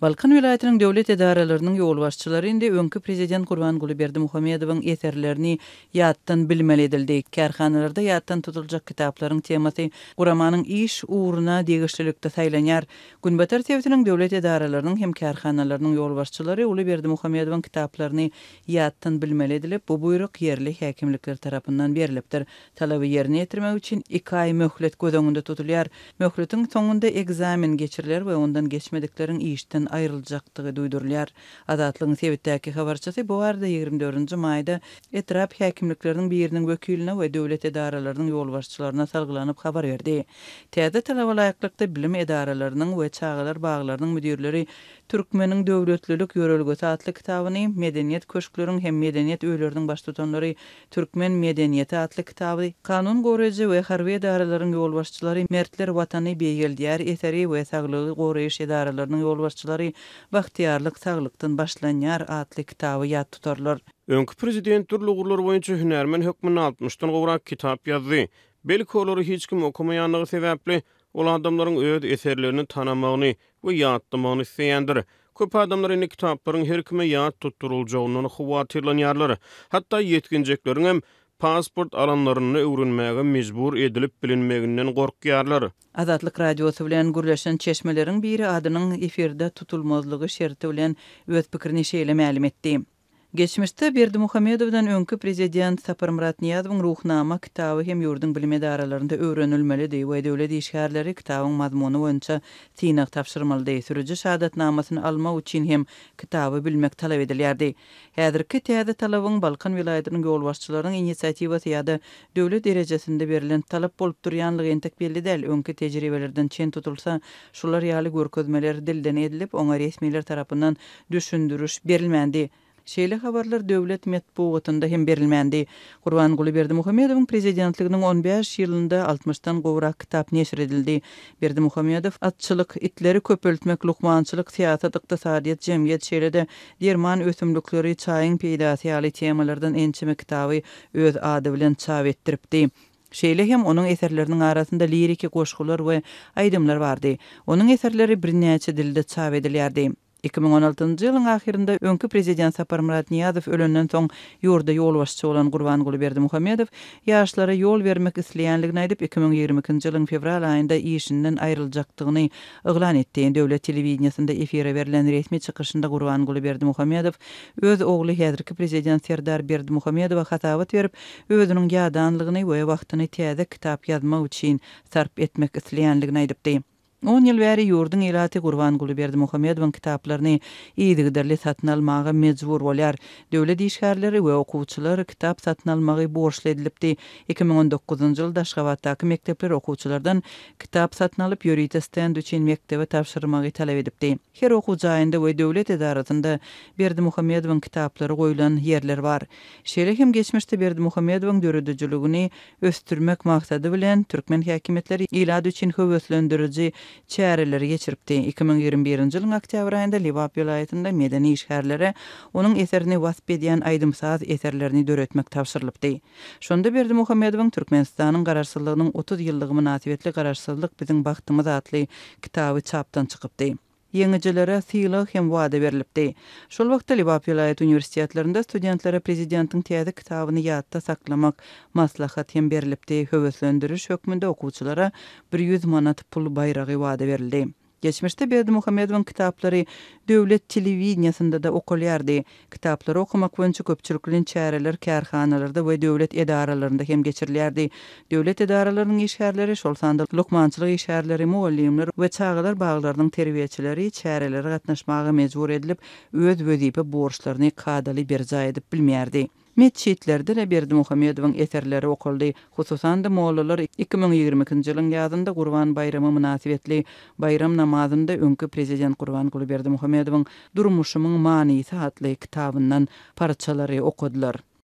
Balkan welaýatynyň döwlet edaralarynyň ýolbaşçylary indi öňki prezident Gurbanguly Berdimuhamedowyň eserlerini ýatdan bilmeli edildi. Kärhanalarda ýatdan tutuljak kitaplaryň temasy guramanyň iş ugruna degişlilikde saýlanýar. Günbatar sebitiniň döwlet edaralarynyň hem kärhanalarynyň ýolbaşçylary uly Berdimuhamedowyň kitaplaryny ýatdan bilmeli edilip, bu buýruk ýerli häkimlikler tarapyndan berlipdir. Talaby ýerine ýetirmek üçin iki aý möhlet göz öňünde tutulýar. Möhletiň soňunda ekzamen geçiriler we ondan geçmedikleriň işden aýryljakdygy duýdurylýar. Azatlygyň sebitdäki habarçysy bu barada 24 nji maýda etrap häkimlikleriniň biriniň wekiline we döwlet edaralarynyň ýolbaşçylaryna salgylanyp habar berdi. Täze talaba laýyklykda bilim edaralarynyň we çagalar baglarynyň müdirleri Türkmeniň döwletlilik ýörelgesi atly kitabyny, medeniýet köşkleriň hem medeniýet öýleriniň baştutanlary Türkmen medeniýeti atly kitaby, kanun goraýjy we harby edaralaryň ýolbaşçylary Mertler Watany beýgeldýär eseri we saglygy goraýyş edaralarynyň ýolbaşçylary Bagtyýarlyk saglykdan başlanýar atly kitaby ýat tutarlar. Öňki prezident dürli ugurlar boýunça hünärmen hökmünde altmyşdan gowrak kitap ýazdy. Belki olary hiç kim okamaýanlygy sebäpli, ol adamlaryň öz eserlerini tanamagyny we ýatlamagyny isleýändir. Köp adamlar indi kitaplaryň her kime ýat tutduryljagyndan howatyrlanýarlar. Hatda ýetginjekleriňem pasport alanlarynda öwrenmäge mejbur edilip bilinmeginden gorkýarlar. Azatlyk Radiosy bilen gürleşen çeşmeleriň biri adynyň efirde tutulmazlygy şerti bilen öz pikirini şeýle mälim etdi. Geçmişde Berdimuhamedowdan öňki prezident Saparmyrat Nyýazowyň Ruhnama kitaby hem ýurduň bilim edaralarynda öwrenilmelidi we döwlet işgärleri kitabyň mazmuny boýunça synag tabşyrmalydy, sürüji şahadatnamasyny almak üçin hem kitaby bilmek talap edilýärdi. Häzirki täze talabyň Balkan welaýatynyň ýolbaşçylarynyň inisiatiwasy ýa-da döwlet derejesinde berlen talap bolup durýanlygy entek belli däl, öňki tejribelerden çen tutulsa, şular ýaly görkezmeler dilden edilip, oňa resmiler tarapyndan düşündiriş berilmändi. Şeýle habarlar döwlet metbugatynda hem berilmändi. Gurbanguly Berdimuhamedowyň prezidentliginiň on bäş ýylynda altmyşdan gowrak kitap neşir edildi. Berdimuhamedow atçylyk, itleri köpeltmek, lukmançylyk, syýasat, ykdysadyýet, jemgyýet, şeýle-de derman ösümlikleri, çaýyň peýdasy ýaly temalardan ençeme kitaby öz ady bilen çap etdiripdi. Şeýle hem onuň eserleriniň arasynda liriki goşgular we aýdymlar bardy. Onuň eserleri birnäçe dilde çap edilýärdi. 2016-njy ýylyň ahyrynda öňki prezident Saparmyrat Nyýazow ölenden soň ýurda ýolbaşçy bolan Gurbanguly Berdimuhamedow ýaşlara ýol bermek isleýänligini aýdyp, 2022-nji ýylyň fewral aýynda işinden aýryljakdygyny yglan etdi. Döwlet telewideniýesinde efire berlen resmi çykyşynda Gurbanguly Berdimuhamedow öz ogly häzirki prezident Serdar Berdimuhamedowa hasabat berip, özüniň ýadanlygyny we wagtyny täze kitap ýazmak üçin sarp etmek isleýänligini aýdypdy. On ýyl bäri ýurduň ilaty Gurbanguly Berdimuhamedowyň kitaplaryny yzygiderli satyn almaga mejbur bolýar. Döwlet işgärleri we okuwçylar kitap satyn almagy borçly edilipdi. 2019-njy ýylda Aşgabatdaky mekdepler okuwçylardan kitap satyn alyp, ýörite stend üçin mekdebe tabşyrmagy talap edipdi. Her okuw jaýynda we döwlet edarasynda Berdimuhamedowyň kitaplary goýlan ýerler bar. Şeýle hem geçmişde Berdimuhamedowyň döredijiligini ösdürmek maksady bilen, türkmen häkimiýetleri ilat üçin höweslendiriji çäreleri geçiripdi. 2021-nji ýylyň oktýabr aýynda Lebap welaýatynda medeni işgärlere onuň eserini wasp edýän aýdym-saz eserlerini döretmek tabşyrylypdy. Şonda Berdimuhamedowyň Türkmenistanyň Garaşsyzlygynyň 30 ýyllygy mynasybetli Garaşsyzlyk biziň bagtymyz atly kitaby çapdan çykypdy. Ýeňijilere sylag hem wada berlipdi. Şol wagtda Lebap welaýat uniwersitetlerinde studentlere prezidentiň täze kitabyny ýatda saklamak maslahat hem berlipdi, höweslendiriş hökmünde okuwçylara 100 manat pul baýragy wada berildi. Geçmişde Berdimuhamedowyň kitaplary döwlet telewideniýesinde-de okalýardy. Kitaplary okamak boýunça köpçülikleýin çäreler kärhanalarda we döwlet edaralarynda hem geçirilýärdi. Döwlet edaralarynyň işgärleri, şol sanda lukmançylyk işgärleri, mugallymlar we çagalar baglarynyň terbiýeçileri çärelere gatnaşmaga mejbur edilip, öz wezipe borçlaryny kadaly berjaý edip bilmeýärdi. Metjitlerde-de Berdimuhamedowyň eserleri okaldy. Hususan-da, mollalar 2022-nji ýylyň ýazynda Gurban baýramy mynasybetli baýram namazynda öňki prezident Gurbanguly Berdimuhamedowyň Durmuşymyň manysy atly kitabyndan parçalary okadylar.